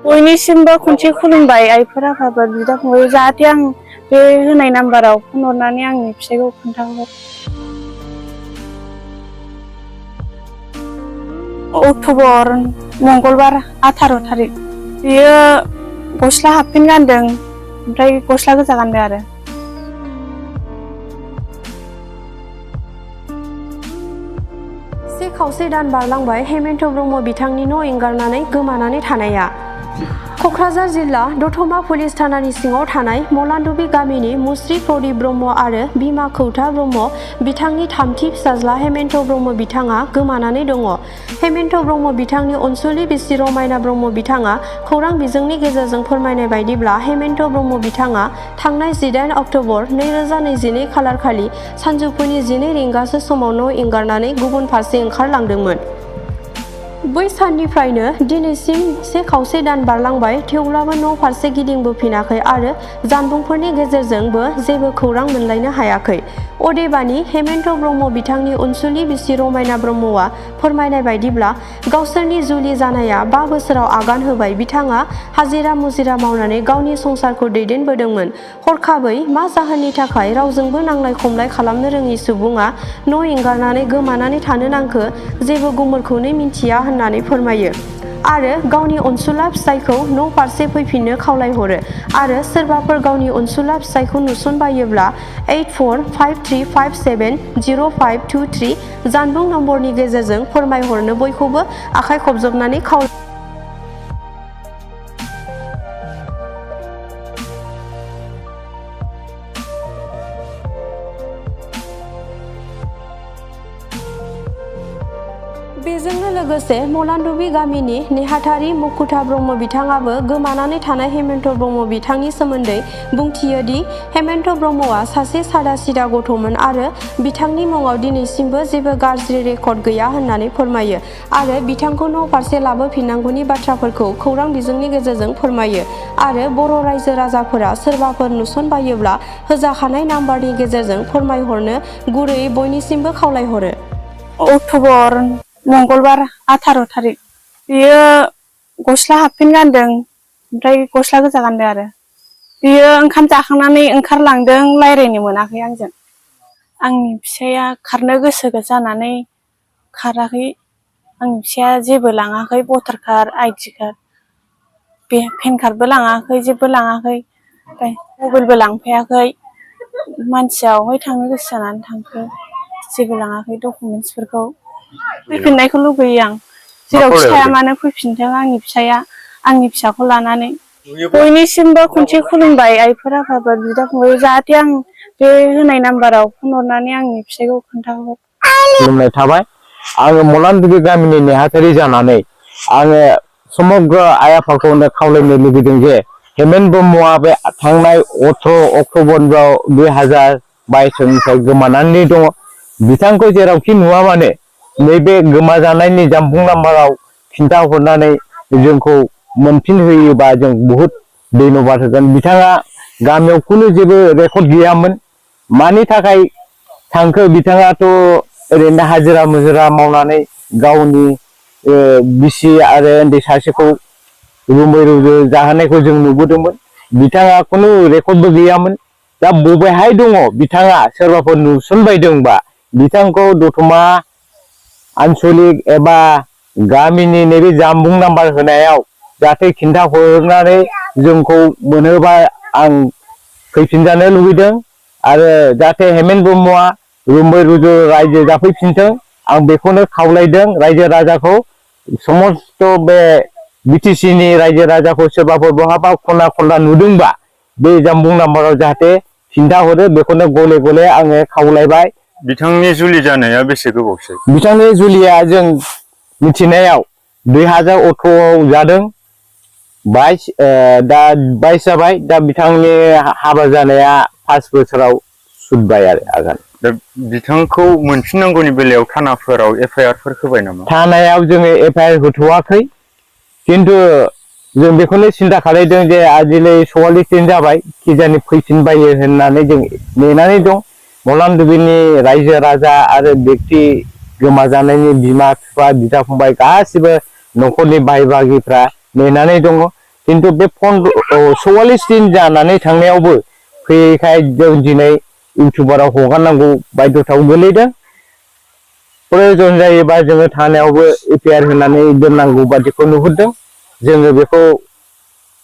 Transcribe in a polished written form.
बयनिसिमबो खनसे खुलुमबाय आइफोर आफाफोर बिदा फंबाय जाहाथे आं बे होनाय नाम्बाराव फन हरनानै आंनि फिसायखौ खोन्थाहर। अक्ट'बर मंगलबार 18 थारिख बियो गस्ला हाफपेन्ट गानदों ओमफ्राय गस्ला गोजा गानदों आरो। से खावसे दान बारलांबाय हेमेन्थ ब्रह्म बिथांनि न' एंगारनानै गोमानानै थानाया। क'क्राझार जिल्ला दतमा पुलिस थानानि सिङाव थानाय मलानदुबि गामिनि मुस्रि प्रदीप ब्रह्म आरो बिमा खौथा ब्रह्म बिथांनि थामथि फिसाज्ला हेमेन्थ ब्रह्म बिथाङा गोमानानै दङ। हेमेन्थ ब्रह्म बिथांनि अनसुलि बिसि रमायना ब्रह्म बिथाङा खौरां बिजोंनि गेजेरजों फोरमायनाय बायदिब्ला हेमेन्थ ब्रह्म बिथाङा थांनाय 18 अक्ट'बर 2022 खालारखालि सानजौफुनि 12 रिंगासो समाव न' एंगारनानै गुबुन फारसे ओंखारलांदोंमोन। बै साननिफ्रायनो दिनैसिम से खावसे दान बारलांबाय थेवब्लाबो न' फारसे गिदिंबोफिनाखै आरो जानबुंफोरनि गेजेरजोंबो जेबो खौरां मोनलायनो हायाखै। अदेबानि हेमेन्थ ब्रह्म बिथांनि अनसुलि बिसि रमायना ब्रह्मआ फोरमायनाय बायदिब्ला गावसोरनि जुलि जानाया 5 बोसोराव आगान होबाय बिथाङा हाजिरा मुजिरा मावनानै गावनि संसारखौ दैदेनबोदोंमोन। हरखाबै मा जाहोननि थाखाय रावजोंबो नांलाय खमलाय खालामनो रोङि सुबुङा न' एंगारनानै गोमानानै थानो नांखो जेबो गुमुरखौनो मिन्थिया होननानै फोरमायो आरो गावनि अनसुला फिसायखौ न' फारसे फैफिननो खावलायहरो आरो सोरबाफोर गावनि अनसुला फिसायखौ नुसनबायोब्ला 8453570523 जानबुं नम्बरनि गेजेरजों फोरमायहरनो बयखौबो आखाइ खबजबनानै खावलायो। बेजोंनो लोगोसे मलानदुबि गामिनि नेहाथारि मुकुथा ब्रह्म बिथाङाबो गोमानानै थानाय हेमेन्थ ब्रह्म बिथांनि सोमोन्दै बुंथियो दि हेमेन्थ ब्रह्मआ सासे सादा सिदा गथ'मोन आरो बिथांनि मुङाव दिनैसिमबो जेबो गाज्रि रेकर्ड गैया होननानै फोरमायो आरो बिथांखौ न' फारसे लाबोफिननांगौनि बाथ्राफोरखौ खौरां बिजोंनि गेजेरजों फोरमायो आरो बर' रायजो राजाफोरा सोरबाफोर नुसनबायोब्ला होजाखानाय नाम्बारनि गेजेरजों फोरमायहरनो गुरैयै बयनिसिमबो खावलायहरो। अक्ट'बर मंगलबार 18 थारिख बियो गस्ला हाफपेन्ट गानदों ओमफ्राय गस्ला गोजा गानदों आरो। बियो ओंखाम जाखांनानै ओंखारलांदों रायज्लायनो मोनाखै आंजों। आंनि फिसाया खारनो गोसो जानानै खाराखै। आंनि फिसाया जेबो लाङाखै भटार कार्ड आइडि कार्ड बे पेन कार्डबो लाङाखै जेबो लाङाखै ओमफ्राय मबाइलबो लांफायाखै। मानसिया अहाय थांनो गोसो जानानै थांखो जेबो लाङाखै डकुमेन्टसफोरखौ। फैफिननायखौ लुगैयो आं जेरावखि थाया मानो फैफिनथों आंनि फिसाया आंनि फिसाखौ लानानै। बयनिसिमबो खनसे खुलुमबाय आइफोर आफाफोर बिदा फंबाय जाहाथे आं बे होनाय नाम्बाराव फन हरनानै आंनि फिसायखौ खोन्थाहर। खुलुमनाय थाबाय। आङो मलानदुबि गामिनि नेहाथारि जानानै आङो समग्र आइ आफाखौनो खावलायनो लुबैदों जे हेमेन्थ ब्रह्मआ बे थांनाय 18 अक्ट'बर 2022 गोमानानै दङ। बिथांखौ जेरावखि नुवा मानो नैबे गोमाजानायनि जानबुं नाम्बाराव खिन्थाहरनानै जोंखौ मोनफिनहोयोबा जों बहुद धन्यबाद होगोन। बिथाङा गामियाव खुनु जेबो रेकर्ड गैयामोन। मानि थाखाय थांखो बिथाङाथ' ओरैनो हाजिरा मुजिरा मावनानै गावनि बिसि आरो उन्दै सासेखौ रुमै रुजु जाहोनायखौ जों नुबोदोंमोन। बिथाङा खुनु रेकर्डबो गैयामोन। दा बबेहाय दङ बिथाङा सोरबाफोर नुसनबायदोंबा बिथांखौ दतमा आनसलिक एबा गामिनि नैबे जानबुं नाम्बार होनायाव जाहाथे खिन्थाहरनानै जोंखौ मोनोबा आं फैफिनजानो लुबैदों आरो जाहाथे हेमेन्थ ब्रह्मआ रुमै रुजु रायजो जाफैफिनथों आं बेखौनो खावलायदों रायजो राजाखौ। समस्त बे BTC नि रायजो राजाखौ सोरबाफोर बहाबा खना खनला नुदोंबा बे जानबुं नाम्बाराव जाहाथे खिन्थाहरो बेखौनो गले गले आङो खावलायबाय। बिथांनि जुलि जानाया बेसे गोबावसै? बिथांनि जुलिया जों मिथिनायाव 2018 जादों। 22 दा 22 जाबाय। दा बिथांनि हाबा जानाया 5 बोसोराव सुदबाय आरो आगान। दा बिथांखौ मोनफिननांगौनि बेलायाव थानाफोराव FIR फोर होबाय नामा? थानायाव जोङो FIR होथ'वाखै। खिन्थु जों बेखौनो सिन्था खालामदों जे आजिलै 44 दिन जाबाय खिजानि फैफिनबायो होननानै जों नेनानै दं। मलानदुबिनि रायजो राजा आरो व्यक्ति गोमाजानायनि बिमा बिफा बिदा फंबाय गासिबो न'खरनि बाय बाहागिफ्रा नेनानै दङ। खिन्थु बे 44 दिन जानानै थांनायावबो फैयैखाय जों दिनै इउटुबाराव हगारनांगौ बायध'थायाव गोलैदों। प्रयोजन जायोबा जोङो थानायावबो एफआइआर होनानै दोननांगौ बादिखौ नुहुरदों। जोङो बेखौ